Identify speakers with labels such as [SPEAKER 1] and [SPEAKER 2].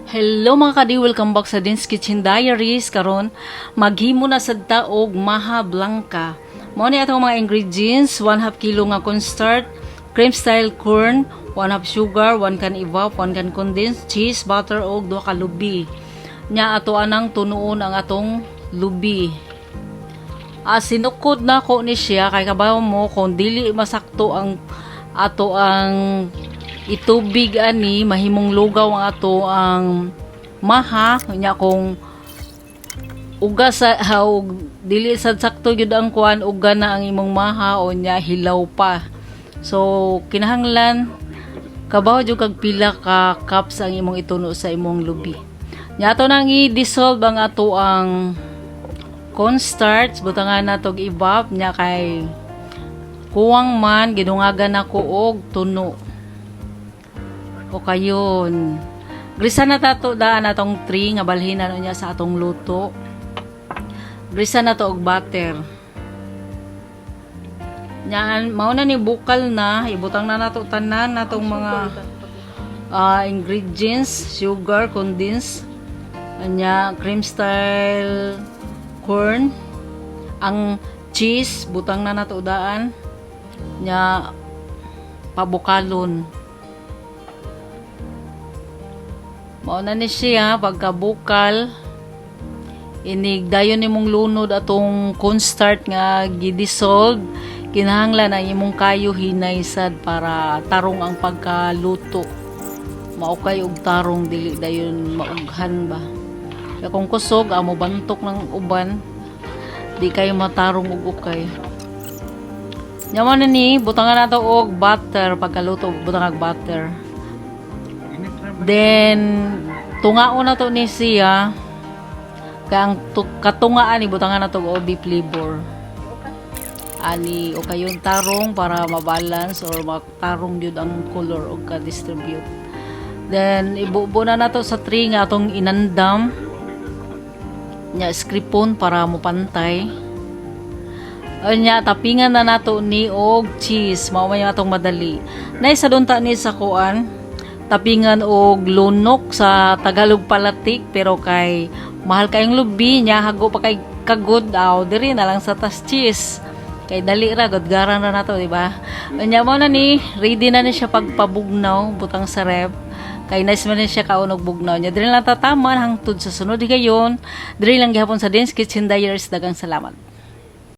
[SPEAKER 1] Hello, mga kadi, welcome back sa Din's Kitchen Diaries. Karon maghimo na sad ta og maha blanca. Mao ni atong mga ingredients: 1/2 kilo nga cornstarch, cream style corn, 1/2 sugar, 1 can evap, 1 can condensed, cheese, butter og 2 ka lubi. Nya ato anang tunuon ang atong lubi. Ah, sinukod na ko ni siya kay kabaw mo kung dili masakto ang ato ang itubig ani, mahimong lugaw ang ato ang maha. Nya kung uga sa og dili sad sakto gyud ang kuan, uga na ang imong maha o nya hilaw pa. So kinahanglan kabaw jud kag pila ka cups ang imong ituno sa imong lubi. Nya ato nang i-dissolve ang ato ang cornstarch, butangan nato og evap. Nya kay kuwang man, gidungagan nako og tuno o kayon. Grisa na tato daan atong tray nga balhinan niya sa atong luto. Grisa na to og butter. Nya mao na ni, bukal na, ibutang na nato tanan natong mga ingredients, sugar, condensed, anya cream style corn, ang cheese butang na nato daan. Nya pabukalon. Mao na ni siya pagkabukal. Inig dayon nimong lunod atong cornstarch nga gi-dissolve, kinahanglan ang imong kayo hinay sad para tarong ang pagkaluto. Maukay og tarong, dili dayon maughan ba. Kaya kung kusog amo bantok ng uban, di kayo matarong og ukay. Nya na ni butangan nato og butter. Pagkaluto, butangan og butter. Then tungaon na to ni siya. Kay ang katungaan, ibutangan na to og OB flavor. Ani o kayon tarong para mabalance or matarong jud ang color og ka-distribute. Then ibubo na nato sa tray nga atong inandam. Nya skripon para mopantay. Anya tapingan na nato ni og cheese, mao man yung atong madali. Nay sa dunta ni sa kuan, tapingan og lunok, sa Tagalog palatik, pero kay mahal kayong lubi nya hago pa kay kagod aw diri na lang sa tas cheese kay dali ra gud, garan ra nato, di ba? Nya mo na ni, ready na ni siya pagpabugnaw, butang sa ref kay nice man ni siya kaon og bugnaw. Nya diri lang tataman hangtod sa sunod higayon. Diri lang gihapon sa Din's Kitchen Diaries. Daghang salamat.